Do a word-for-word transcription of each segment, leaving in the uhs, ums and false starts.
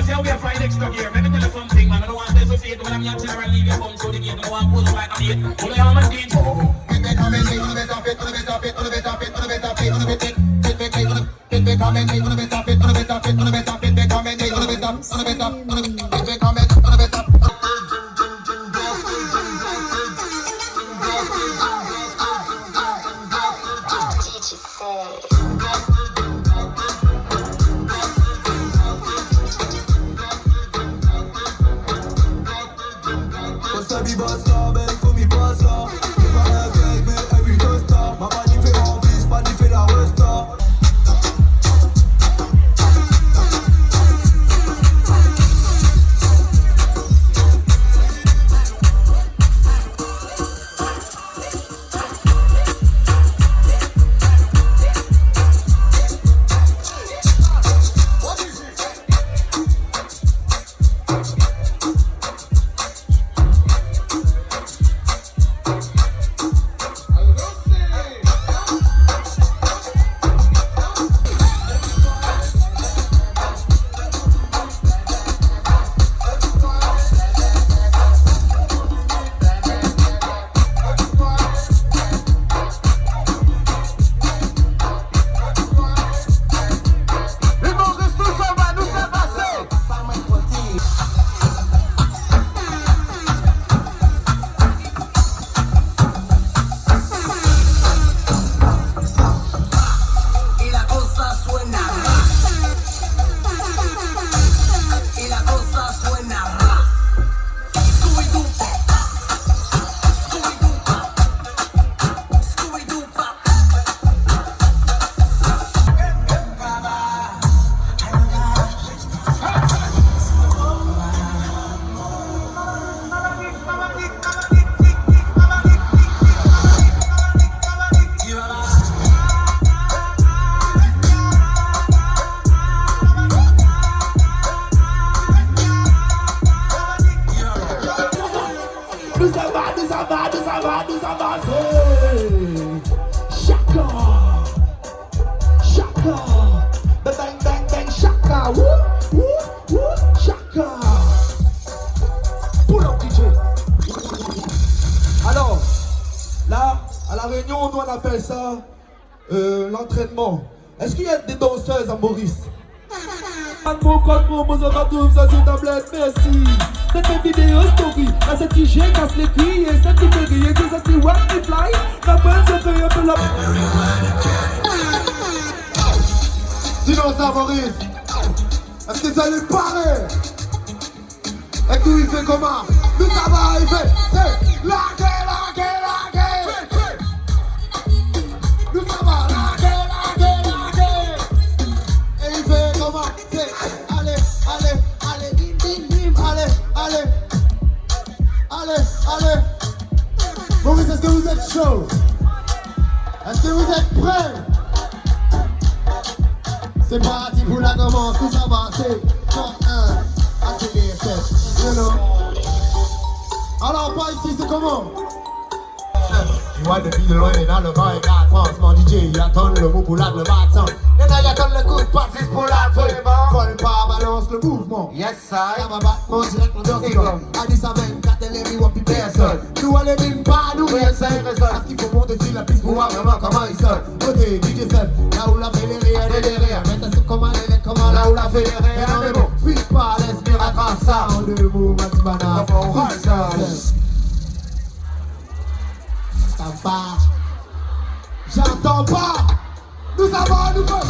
Tell me if I next to here. Let me tell you something, man. I don't want to associate when I'm here, general leader, come through the gate. I don't want to pull up like a gate. Pull your hand, D J. Sabi bas la, bel komi bas la. Li pa la vey, me epi tosta. Ma pa dife anplis, pa dife la resta. Limoris, nou sava, nou sava, se Nou sava, nou sava, nou sava, nou sava, se Shaka. Shaka. Bang, bang, bang, bang, Shaka. Wou, wou, wou, Shaka. Pull up, D J. Alors, là, à La Réunion, nous, on appelle ça, euh, l'entraînement. Est-ce qu'il y a des danseuses à Maurice? Bann mo kot mo, mo zot pa trouv sa sou tablet, mersi. Set video story, la set ti zie kas lekri, e set ti feriye, e set ti web reply, la bann se feriye pe la. Sinon sa, Maurice, est-ce que vous allez parer? Ek nou, li fer kouma? Nou sava, li fer, se lage, lage, lage. Nou sava, lage, lage, lage. E li fer kouma? Se ale, ale, ale, bim, bim, bim, ale, ale. Ale, ale. Maurice, est-ce que vous êtes chaud? Est-ce que vous êtes prêts? C'est parti pour la commence, tout ça va, c'est quand un, accélère, c'est, you know. Alors, par ici, c'est comment? Li war depi de lwin, ena levan, ena fransman, D J, li atann le mo pou lage le baton. Ena, li atann le kou, pa zis pou lage vreman. Fode pa balans le mouvman. Yes, I. Sa va bat, mon direk, mon dans. Addis Abeba, kat elevi, wapi personn. Nou ale mem pa nou, rezon, rezon. Paski fo monte si lapis pou war vreman kouma li sonn. Kote D J Seb, la ou la fer lerrer, lerrer. Met sa kouma lerrer, kouma la ou la fer lerrer. Non, me bon, speed pa, les mi ratrap sa. An de mo, ma ti bana. Kouma ou ral sa? J'entends pas. J'entends pas. Nou sava, nou fer.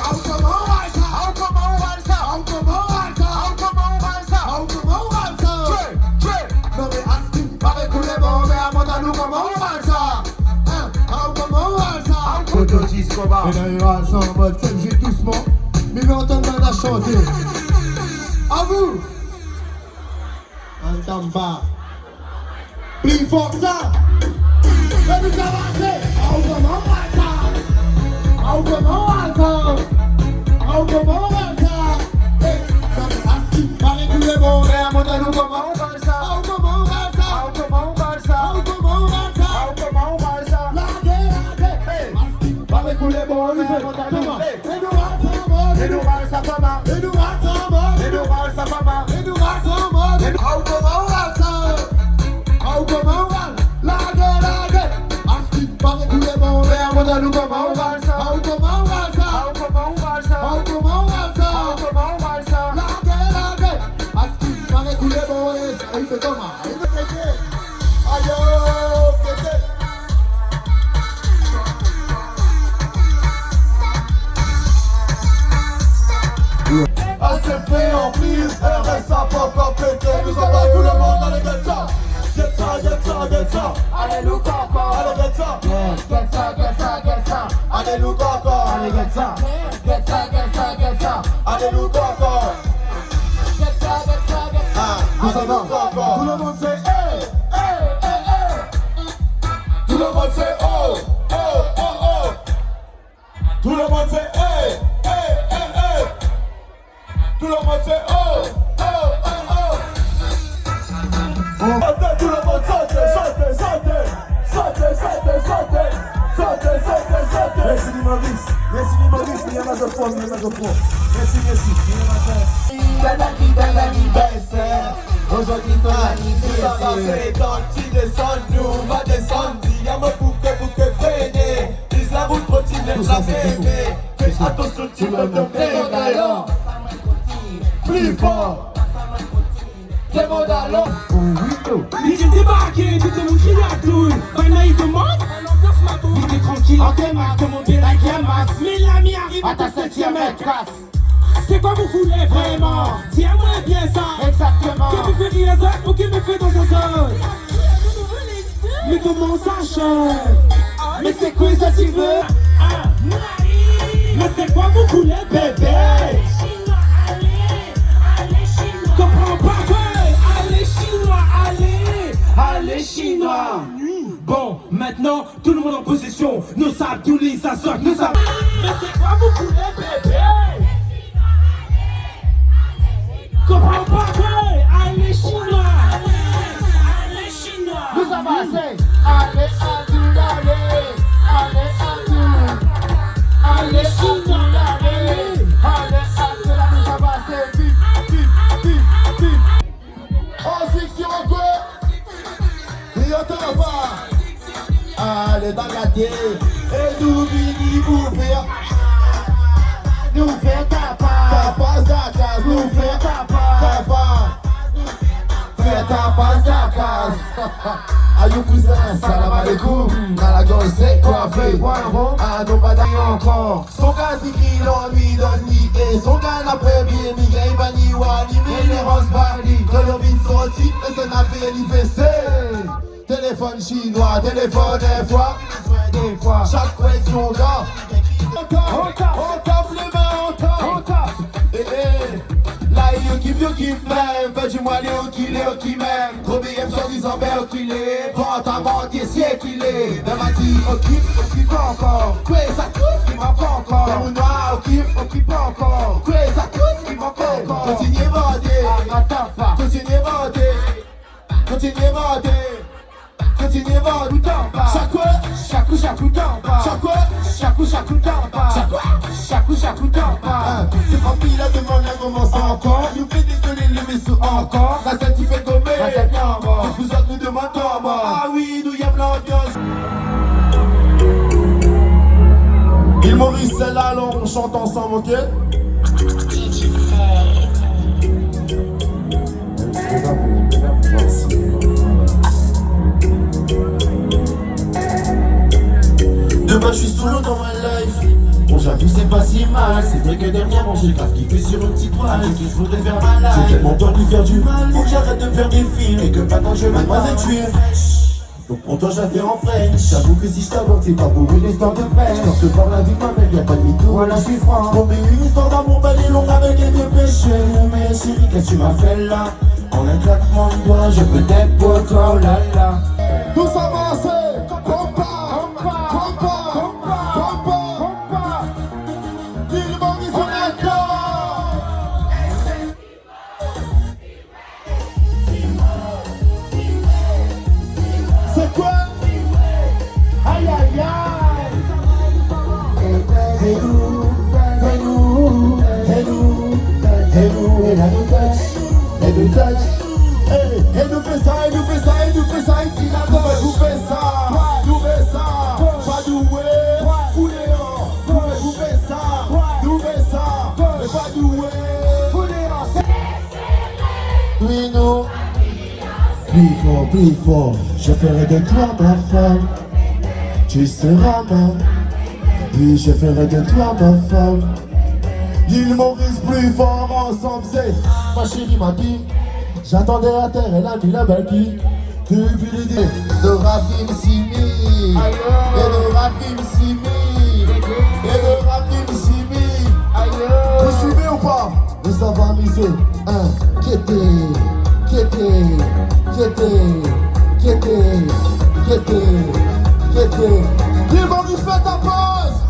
Aw, kouma ou ral sa? Aw, kouma ou ral sa? Aw, kouma ou ral sa? Aw, kouma ou ral sa? Aw, kouma ou ral sa? Tchwe, tchwe. Non, me aski, pa rekoule, bon, me amonn anou kouma ou ral sa. Hein? Aw, kouma ou ral sa? Aw, kouma ou ral sa? Ena, li ral sa an mod, fem zwe dousman. Me, me antann bann la shante. A vou. Antann pa. Pli for sa. Let nou avanse. Aw, kouma ou ral sa? Aw, kouma ou ral sa? Aw, kouma ou ral sa? Hey, non, me aski, pa rekoule, bon, me amonn anou kouma ou ral sa? Aw, kouma ou ral sa? Aw, kouma ou ral sa? Aw, kouma ou ral sa? Aw, kouma ou ral sa? Lage, lage. Hey, aski, pa rekoule, bon, me amonn anou. Kouma? Hey. E nou ral sa, man. E nou ral sa, kouma? E nou ral sa, man. E nou ral Ayo, gete. Aksepte anplis, R S A pa ankor pete. Nou anvoy tou lemonn, ale get sa. Get sa, get sa, get sa. Ale louk ankor. Ale get sa. Get sa, get sa, get sa. Ale louk ankor. Ale get sa. Get sa, get sa, get sa. Ale louk ankor. Get sa, get sa, get sa. Ah, nou sa va. Tou lemonn se hey, hey, hey, hey. Tou lemonn se oh, oh, oh, oh. Tou lemonn se hey, hey, hey, hey. Tou lemonn se oh, oh, oh, oh. Sote, tou lemonn sote, sote, sote. Sote, sote, sote. Sote, sote, sote. Mersi Limoris. Mersi Limoris. Li ena zot fwa, li ena zot fwa. Mersi, mersi. Li ena zot fwa. Dada ki dada anivers. Ozordi to anivers. Sa va se dan ti desann, nou va desann. Di a mwa pou ke, pou ke frene. Dis la bout trotine, la feme. Fer atansion, ti mo feme. Pli for. Li vinn debake, tou dimoun kriy atoul. Bann la, li demann, li te trankil, an demak, kouma bien la ki amas. Me la, mi ariv a ta setiem et kas. C'est quoi vous voulez vraiment? Dis-moi bien ça. Exactement. Ki pe fer rir zot ou ki pe fer dan zot? Mais comment ça, chef? Mais c'est quoi ça tu veux? Ah, mais c'est quoi vous voulez, bébé? Comprends pas, ouais. Allez, chinois, allez. Allez, chinois. Bon, maintenant, tout le monde en position. Nou sa tou li sa sot, nou sa. Mais c'est quoi vous voulez, bébé? Comprends pas, ouais. Allez, chinois. Allez, allez, chinois. Nou sa va, se ale, ale, ale, ale, ale, ale, chinois, ale, ale, ale, la, nou sa va, se vit, vit, vit, vit. Oh, Zixi, ok. Li antann pa. Ale, bagade. E nou vini pou fer. Nou fer tapas. Tapas, tapas, nou fer tapas. Tapas. Fer tapas, tapas. Ayo kouzin, salam aleikoum. Nana lagorz se kwafe. Ah non, pa dakor ankor. Son gaz li kri lannwit dan li e son gaz apre bie li gagn bann iwa li, me li rans pa li. Kan li anvi sorti, me se nafel li vese. Telefonn sinwa, telefonn enfwa, sak fwa, sak fwa son gaz. Antap, antap, antap, leve, antap, antap. Eh, eh. La li okip, li okip mem, fer dimoun ale, okile, okip mem. Tro B M swadizan, be okile, vant a vant, ye sirkile. Be ma di, okip, okip ankor. Kwe sa tous ki mank ankor? Be mo nwa, okip, okip ankor. Kwe sa tous ki mank ankor? Kontinie vande. Atann pa. Kontinie vande. Kontinie vande. Kontinie vande. Sak fwa. Sak fwa, sak fwa, sak fwa. Sak fwa, sak fwa, sak fwa. Hein, se pa pi la demann la koumans ankor. Nou pe dezole, leve sou ankor. Lasel ti pe gome. Lasel ti anba. Pou zot nou demann anba. Ah wi, nou yem lanbians. Île Maurice, sel-la, alor, on chante ensemble, ok? De base, je suis solo dans ma life. Bon, j'avoue, c'est pas si mal. C'est vrai que dernièrement, j'ai grave kiffé sur une petite toile. Et que je voudrais faire ma life. J'ai tellement peur de lui faire du mal. Faut que j'arrête de me faire des films et que maintenant je... Mademoiselle, tu es fraîche. Donc pour toi, je la fais en French. J'avoue que si je t'aborde, c'est pas pour une histoire de pêche. Parce que par la vie de ma mère, y a pas de mytho. Voilà, je suis franc. Je promets une histoire d'amour belle et longue avec quelques péchés. Mais chérie, qu'est-ce que tu m'as fait là? En un claquement de doigts, je peux t'être pour toi, oh là là. Nous avançons, compas, compas, compas, compas. L'île Maurice, on est d'accord. C'est quoi? Aïe, aïe, aïe. Hey, nou, hey, nou, hey, nou, hey, nou, hey, nou touch, hey, nou touch. Hey, hey, nou fer sa, hey, nou fer sa, hey, nou fer sa, isi la, nou fer sa, nou fer sa, pa nou, wi, nou fer sa, nou fer sa, pa nou, wi. Wi, nou. Plus fort, plus fort, je ferai de toi ma femme. Tu seras ma, oui, je ferai de toi ma femme. L'île Maurice plus fort, ensemble c'est ma chérie, ma fille. J'attendais à terre, elle a mis la belle qui. Depuis le début, de Rakim Simi. Ayo. Et de Rakim Simi. Et de Rakim Simi. Ayo. Vous suivez ou pas? Nous ça va miser. Hein. Kiete, kiete, kiete, kiete, kiete, kiete. L'île Maurice, fais ta pause.